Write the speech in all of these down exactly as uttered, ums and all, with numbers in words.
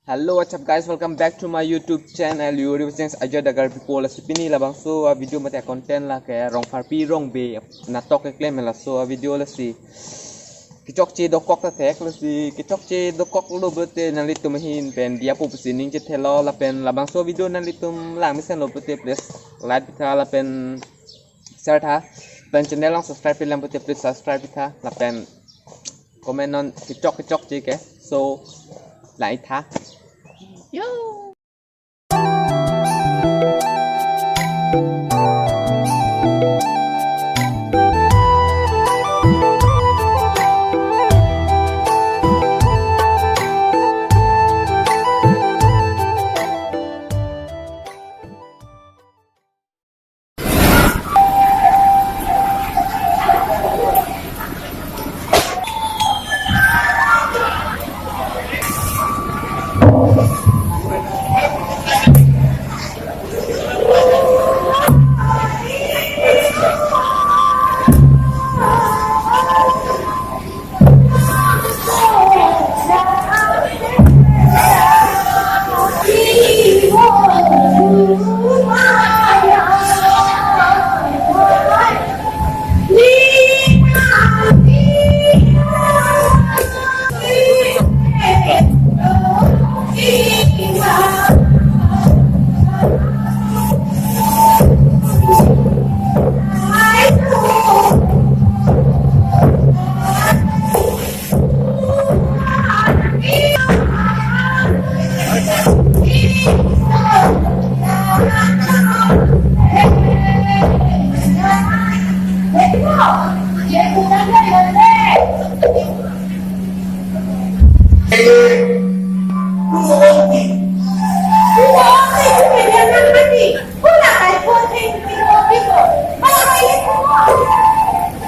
Hello, what's up guys? Welcome back to my YouTube channel, Yuri Channel. Ajo dagar people, lasi pini labangso a video mate content lake Rongpharpi Rongbe natok keklem, laso a video lasi kechokche dokok ta thek, lasi kechokche dokok lo pulote nanglitum ahin pen diya po pusi ning chethelo, lapen labangso video nanglitum lang mesenlo pulote please like pitha lapen share tha, pen channel along subscribe pilang pulote please subscribe pitha, lapen comment non kechok kechokche ke. So, like tha. Yo.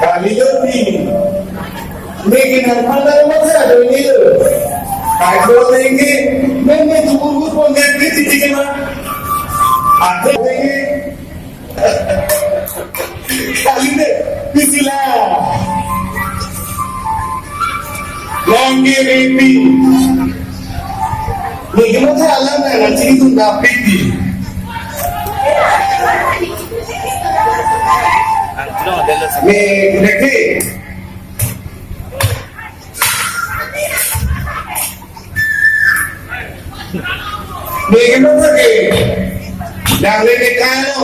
Kali jodi neke nang phandar masa do ini lo. Ajo neke neke jumur pon neke titi kema. Ajo neke kali ne pisila. Longge repi. Neke matha alam na nang chini tunda piti. Me neke. Neke matha ke. Nang le ne kano.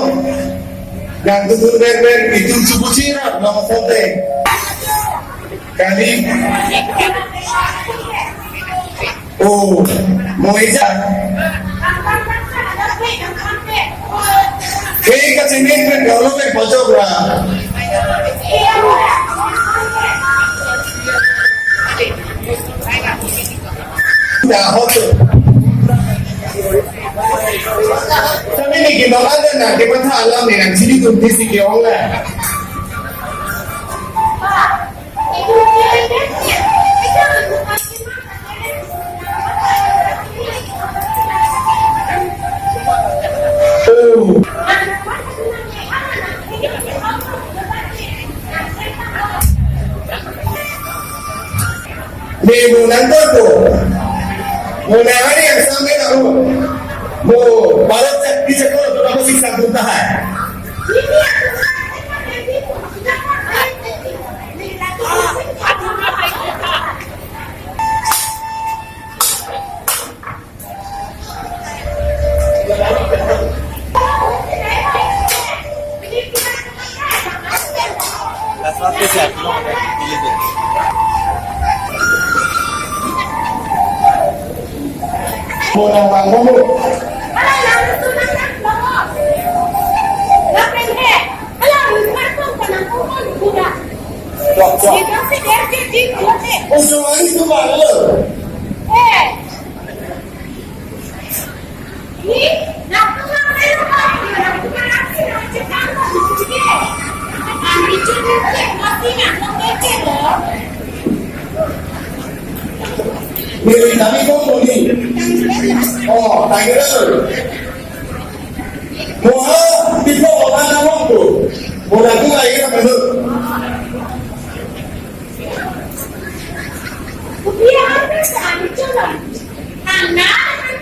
Nang tutur ber ber itu suku chira nama sote. Kali. Oh, Moisa. Hei, kachinit pen kalau pen pojok ra. Dah, hotel. Tapi neke nong ada na, ke matha alam ni nang chini tun tisi ke ong la. Ni mo nang to ko. Mo nang hari yang sampai na mo. Mo barat cak di cak ko to apa siksa tunta hai. Neli nami kong koni. Oh, tanggal. Moha tipo orang na waktu. Moha tu lagi kan betul. Biar saya coba. Anak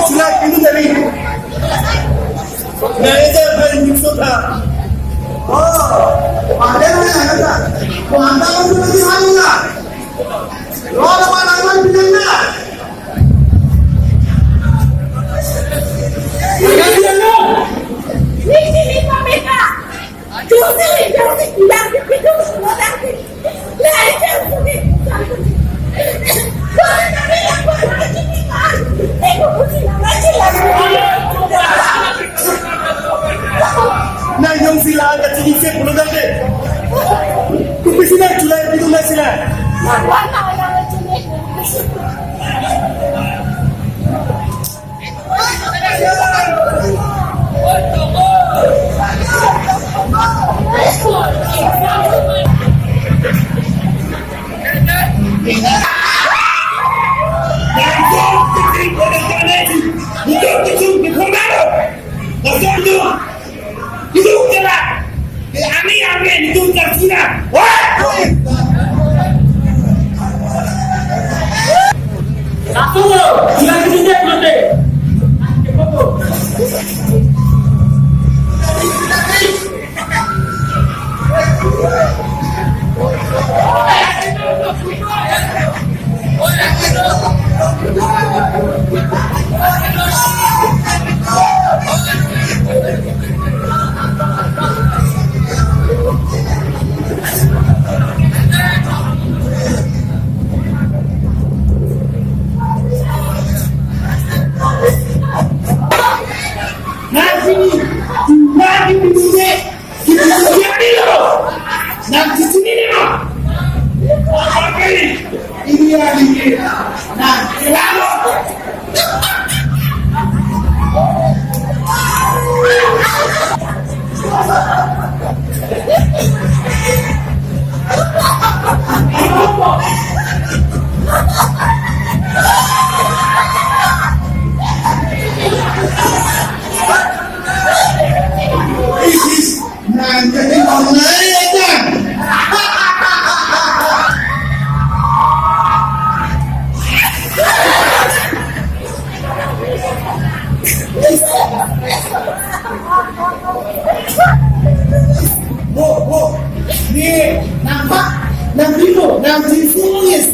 Sila, pintu dari. Nah, itu yang paling maksud, ha. Oh, pakai mana, ya, kan? Wah, anda kan sudah di sana, ya? Lo, lo, mana, mana, pindah, ya? Ini, ini, Pak B K. Nang jong sila kachini se pulo dande. Kupi sila chulai pitu na sila. Itu kena. Ami, ami, itu terserah. Wah! Satu, dua, tiga, empat. Nang jadi online aja. Bo, bo. Ni, nampak, nang Bimo, nang Jisu, yes.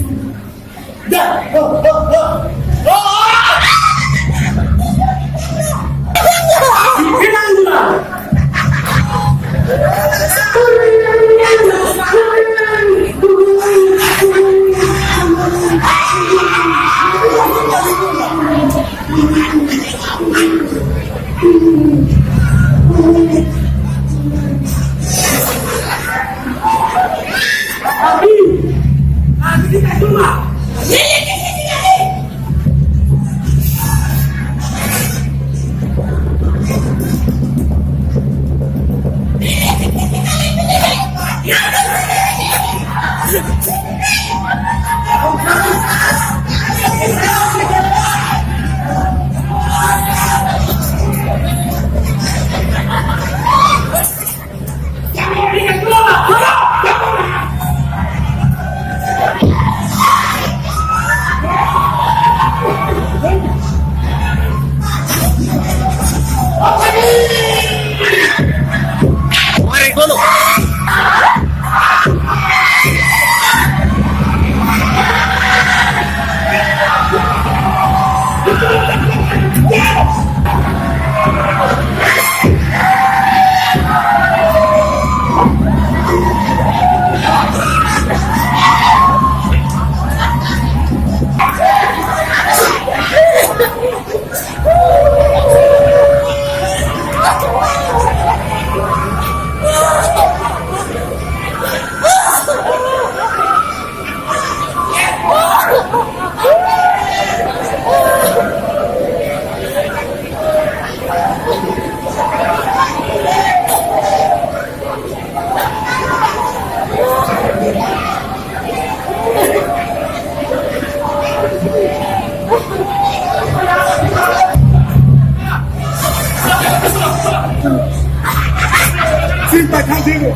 Ba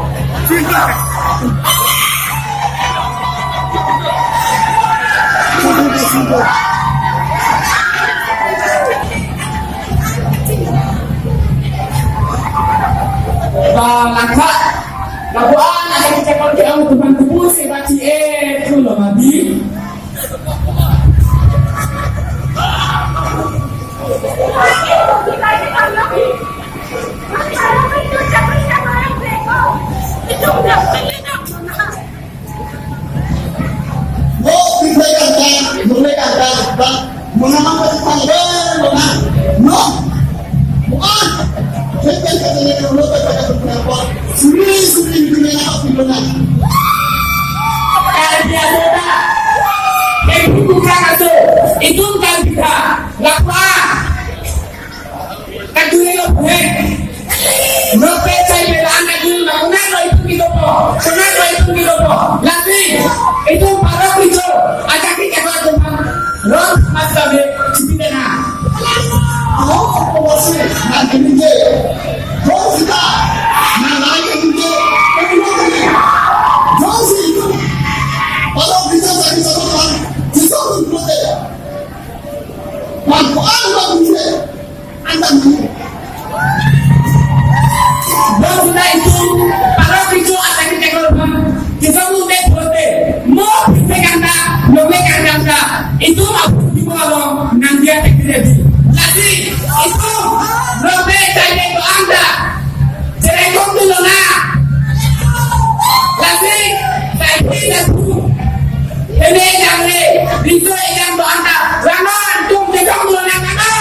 langkha, lapuan ajakong ke-ong teman kubu sebaci eh tulo mabi. Mo, pintai kanta, mulai kanta, bang, mengamang kanta, eh, menang. No. Bukan. Pintai kanta, mulai kanta, suri, suri, itu yang apa, pintai. Karena dia sudah. Yang bukan itu, itu kan kita. Lakukan. Kadulilo he. Nope chai pela an kadulilo, konatlo itum kedopo, konatlo itum kedopo. Lasi, itum parok kecho, ajak ke kecho atum aphan. Ron mas kami, chipinda na. Oh, oh, oh, si, na kini je. Ron sita, na na kini je. Ron si itum. Parok kecho, kami satu Tuhan. Sisa pun prote. Wan ko an ba kini je. Anda dulu. Bang sudah itu, parok kecho attack ke kalau bang. Kita mau naik bote. Mau bisa kanda, mau naik kanda. Itu mau di bawah nang dia tak jadi. Lasi, itu, mau naik tanya itu anda. Jerekong dulu na. Lasi, saya tidak dulu. Ini yang ni, itu yang doa anda. Lama, tum jerekong dulu na, lama.